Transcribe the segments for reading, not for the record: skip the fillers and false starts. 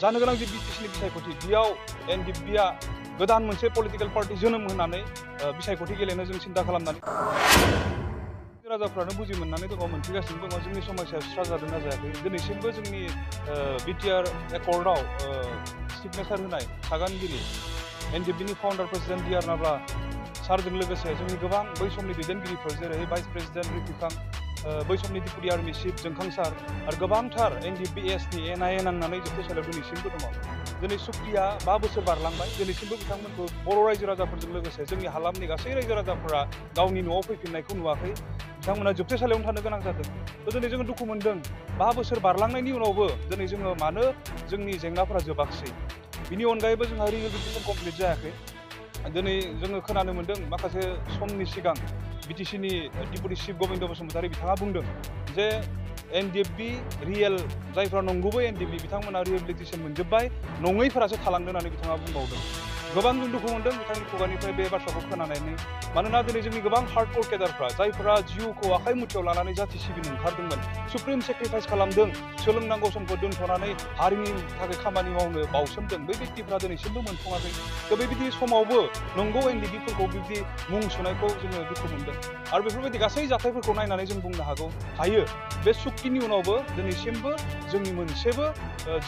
जानो गोनां जे बिटिसिनि बिसायख'थि बेयाव एनडिएफबिआ गोदान मोनसे पलिटिकल पार्टी जोनोम होनानै बिसायख'थि गेलेनो जों सिन्था खालामनानै राजाफ्रानो बुजि मोननानै दङ मोनफैगासिनो दङ जोंनि समस्याया सुस्राजादों ना जायाखै दिनैसिमबो जोंनि बिटिआर एकर्डआव सिगनेचार होनाय सागानगिरि एनडिएफबिनि फाउन्डार प्रेसिडेन्ट डि आर नाब्ला सारजों लोगोसे जोंनि गोबां बै समनि दैदेनगिरिफोर जेरै भाइस प्रेसिडेन्ट रिफिखां बै समनि डिपुटि आर्मि चिफ जोंखां सार आरो गोबांथार एनडिएफबि एसनि एनआइए नांनानै जोबथेसालियाव दिनैसिमबो दङ दिनै सुक्तिया 5 बोसोर बारलांबाय दिनैसिमबो बिथांमोनखौ बर' रायजो राजाफोरजों लोगोसे जोंनि हालामनि गासै रायजो राजाफोरा गावनि न'आव फैफिननायखौ नुवाखै बिथांमोना जोबथेसालियावनो थानो गोनां जादों दिनै जोङो दुखु मोनदों 5 बोसोर बारलांनायनि उनावबो दिनै जोङो मानो जोंनि जेंनाफोरा जोबाखिसै बिनि अनगायैबो जोंहा रिहेबिलिटेसन कमप्लिट जायाखै दिनै जोङो खोनानो मोन्दों माखासे समनि सिगां बिटिसिनि डिपुटि चिफ गबिन्द बसुमतारी बिथाङा बुंदों जे एनडिएफबि रियेल जायफ्रा नंगुबै एनडिएफबि बिथांमोना रिहेबिलिटेसन मोनजोब्बाय नङैफोरासो थालांदों होननानै बिथाङा बुंबावदों गोबां जों दुखु मोनदों बिथांनि खुगानिफ्राय बे बाथ्राखौ खोनानानै मानोना दिनै जोंनि गोबां हार्डकोर केडारफ्रा जायफोरा जिउखौ आखाइ मुथियाव लानानै जाथि सिबिनो ओंखारदोंमोन सुप्रिम सेक्रिफाइस खालामदों सोलोंनांगौ समखौ दोनथ'नानै हारिनि थाखाय खामानि मावनो बावसोमदों बै व्यक्तिफ्रा दिनैसिमबो मोनफुङाखै थ' बेबायदि समावबो नंगौ एनडिएफबिफोरखौ बिब्दि मुं सुनायखौ जोङो दुखु मोनदों आरो बेफोरबायदि गासै जाथायफोरखौ नायनानै जों बुंनो हायो बे सुक्तिनि उनावबो दिनैसिमबो जोंनि मोनसेबो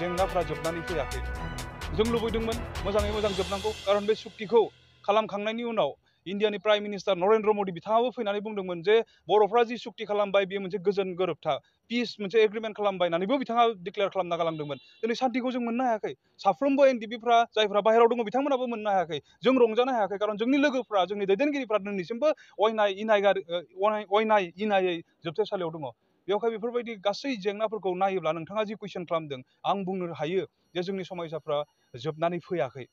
जेंनाफ्रा जोबनानै फैयाखै जों लुबैदोंमोन मोजाङै मोजां जोबनांगौ खारन बे सुक्तिखौ खालामखांनायनि उनाव इन्डियानि प्राइम मिनिस्टार नरेन्द्र मदि बिथाङाबो फैनानै बुंदोंमोन जे बर'फ्रा जि सुक्ति खालामबाय बेयो मोनसे गोजोन गोरोबथा पिस मोनसे एग्रिमेन्ट खालामबाय होननानैबो बिथाङा डिक्लेयार खालामना गालांदोंमोन दिनै सान्तिखौ जों मोननो हायाखै साफ्रोमबो एनडिएफबिफ्रा जायफ्रा बाहेरायाव दङ बिथांमोनाबो मोननो हायाखै जों रंजानो हायाखै खारन जोंनि लोगोफ्रा जोंनि दैदेनगिरिफ्रा दिनैसिमबो अयनाय इनायै जोबथेसालियाव दङ बेवहाय बेफोरबायदि गासै जेंनाफोरखौ नायोब्ला नोंथाङा जि कुइसन खालामदों आं बुंनो हायो जे जोंनि समस्याफ्रा जोबनानै फैयाखै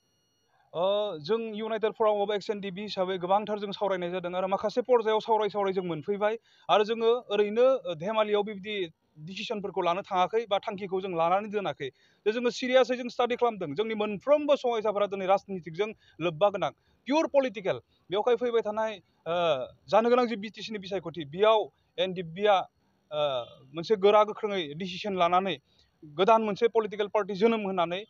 जों इउनाइटेड फराम अफ एक्स एनडिएफबि हिसाबै गोबांथार जों सावरायनाय जादों आरो माखासे पर्यायाव सावराय जों मोनफैबाय आरो जोङो ओरैनो धेमालियाव बिब्दि डिसिसनफोरखौ लानो थाङाखै बा थांखिखौ जों लानानै दोनाखै जे जोङो सिरियासै जों स्टाडि खालामदों जोंनि मोनफ्रोमबो समस्याफोरा दिनै राजनितिजों लोब्बा गोनां पियर पलिटिकेल बेवहाय फैबाय थानाय जानो गोनां जे बिटिसिनि बिसायख'थि बेयाव एनडिएफबिआ मोनसे गोरा गोख्रोङै डिसिसन लानानै गोदान मोनसे पलिटिकेल पार्टी जोनोम होनानै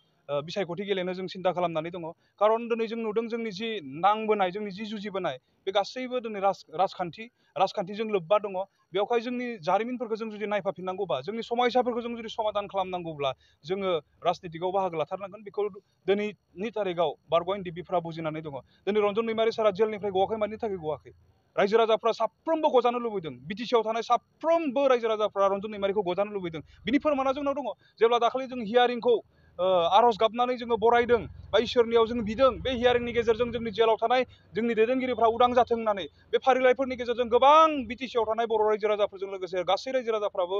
बिसायख'थि गेलेनो जों सिन्था खालामनानै दङ खारन दिनै जों नुदों जोंनि जि नांबोनाय जोंनि जि जुजिबोनाय बे गासैबो दिनै राजखान्थिजों लोब्बा दङ बेवहाय जोंनि जारिमिनफोरखौ जों जुदि नायफाफिननांगौबा जोंनि समस्याफोरखौ जों जुदि समाधान खालामनांगौब्ला जोङो राजनितिकआव बाहागो लाथारनांगोन बेखौ दिनैनि थारिखआव बारग' एनडिएफबिफ्रा बुजिनानै दङ दिनै रन्जन दैमारि सारा जेलनिफ्राय गवाखै मानि थाखाय गवाखै रायजो राजाफ्रा साफ्रोमबो गजानो लुबैदों बिटिसिआव थानाय साफ्रोमबो रायजो राजाफ्रा रन्जन दैमारिखौ गजानो लुबैदों बिनि फोरमाना जोंनाव दङ जेब्ला दाखालि जों हियारिंखौ आर'ज गाबनानै जोङो बरायदों बा इसोरनियाव जों बिदों बे हियारिंनि गेजेरजों जोंनि जेलाव थानाय जोंनि दैदेनगिरिफ्रा उदां जाथों होननानै बे फारिलाइफोरनि गेजेरजों गोबां बिटिसिआव थानाय बर' रायजो राजाफोरजों लोगोसे गासै रायजो राजाफ्राबो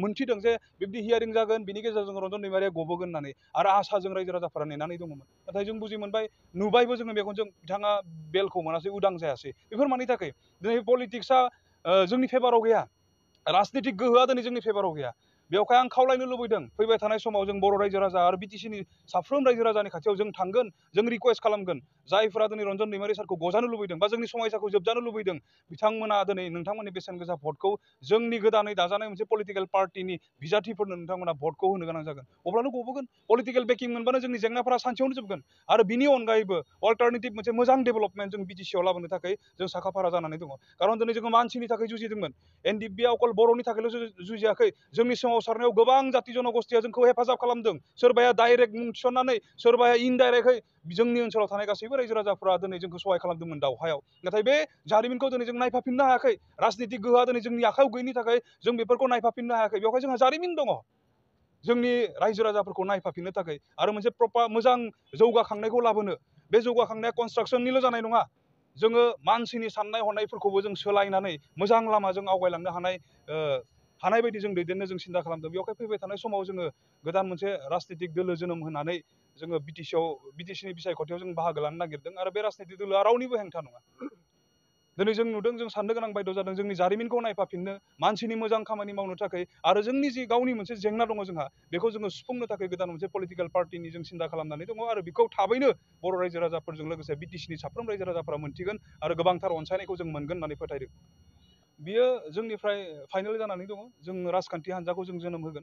मोनथिदों जे बिब्दि हियारिं जागोन बिनि गेजेरजों रन्जन दैमारिया गबोगोन होननानै आरो आसाजों रायजो राजाफोरा नेनानै दङमोन नाथाय जों बुजि मोनबाय नुबायबो जोङो मेगनजों बिथाङा बेलखौ मोनासै उदां जायासै बेफोर मानि थाखाय दिनै पलिटिक्सआ जोंनि फेभाराव गैया राजनितिक गोहोआ दिनै जोंनि फेभाराव गैया बेवहाय आं खावलायनो लुबैदों फैबाय थानाय समाव जों बर' रायजो राजा आरो बिटिसिनि साफ्रोम रायजो राजानि खाथियाव जों थांगोन जों रिकुवेस्ट खालामगोन जायफोरा दिनै रन्जन दैमारि सारखौ गजानो लुबैदों बा जोंनि समस्याखौ जोबजानो लुबैदों बिथांमोना दिनै नोंथांमोननि बेसेन गोसा भटखौ जोंनि गोदानै दाजानाय मोनसे पलिटिकेल पार्टीनि बिजाथिफोरनो नोंथांमोना भटखौ होनो गोनां जागोन अब्लानो गबोगोन पलिटिकेल बेकिं मोनबानो जोंनि जेंनाफोरा सानसेयावनो जोबगोन आरो बिनि अनगायैबो अल्टारनेटिभ मोनसे मोजां डेभेलपमेन्ट जों बिटिसिआव लाबोनो थाखाय जों साखाफारा जानानै दङ खारन दिनै जोङो मानसिनि थाखाय जुजिदोंमोन एनडिएफबिआ अकल बर'नि थाखायल' जुजियाखै जोंनि सोमावसारनायाव गोबां जाति जनगोष्ठीया जोंखौ हेफाजाब खालामदों सोरबाया डाइरेक्ट मुं थिसननानै सोरबाया इनडाइरेक्टहै जोंनि ओनसोलाव थानाय गासैबो रायजो राजाफ्रा दिनै जोंखौ सहाय खालामदोंमोन दावहायाव नाथाय बे जारिमिनखौ दिनै जों नायफाफिननो हायाखै राजनितिक गोहोआ दिनै जोंनि आखायाव गैयिनि थाखाय जों बेफोरखौ नायफाफिननो हायाखै बेवहाय जोंहा जारिमिन दङ जोंनि रायजो राजाफोरखौ नायफाफिननो थाखाय आरो मोनसे प्रपार मोजां जौगाखांनायखौ लाबोनो बे जौगाखांनाया कनस्ट्राक्सननिल' जानाय नङा जोङो मानसिनि साननाय हनायफोरखौबो जों सोलायनानै मोजां लामाजों आवगायलांनो हानाय बायदि जों दैदेननो जों सिन्था खालामदों बेवहाय फैबाय थानाय समाव जोङो गोदान मोनसे राजनितिक दोलो जोनोम होनानै जोङो बिटिसिनि बिसायख'थियाव जों बाहागो लानो नागिरदों आरो बे राजनितिक दोलोआ रावनिबो हेंथा नङा दिनै जों नुदों जों साननो गोनां बायद' जादों जोंनि जारिमिनखौ नायफाफिननो मानसिनि मोजां खामानि मावनो थाखाय आरो जोंनि जि गावनि मोनसे जेंना दङ जोंहा बेखौ जोङो सुफुंनो थाखाय गोदान मोनसे पलिटिकेल पार्टीनि जों सिन्था खालामनानै दङ आरो बेखौ थाबैनो बर' रायजो राजाफोरजों लोगोसे बिटिसिनि साफ्रोम रायजो राजाफोरा मोनथिगोन आरो गोबांथार अनसायनायखौ जों मोनगोन होननानै फोथायदों बियो जोंनिफ्राय फाइनेल जानानै दङ जों राजखान्थि हान्जाखौ जों जोनोम होगोन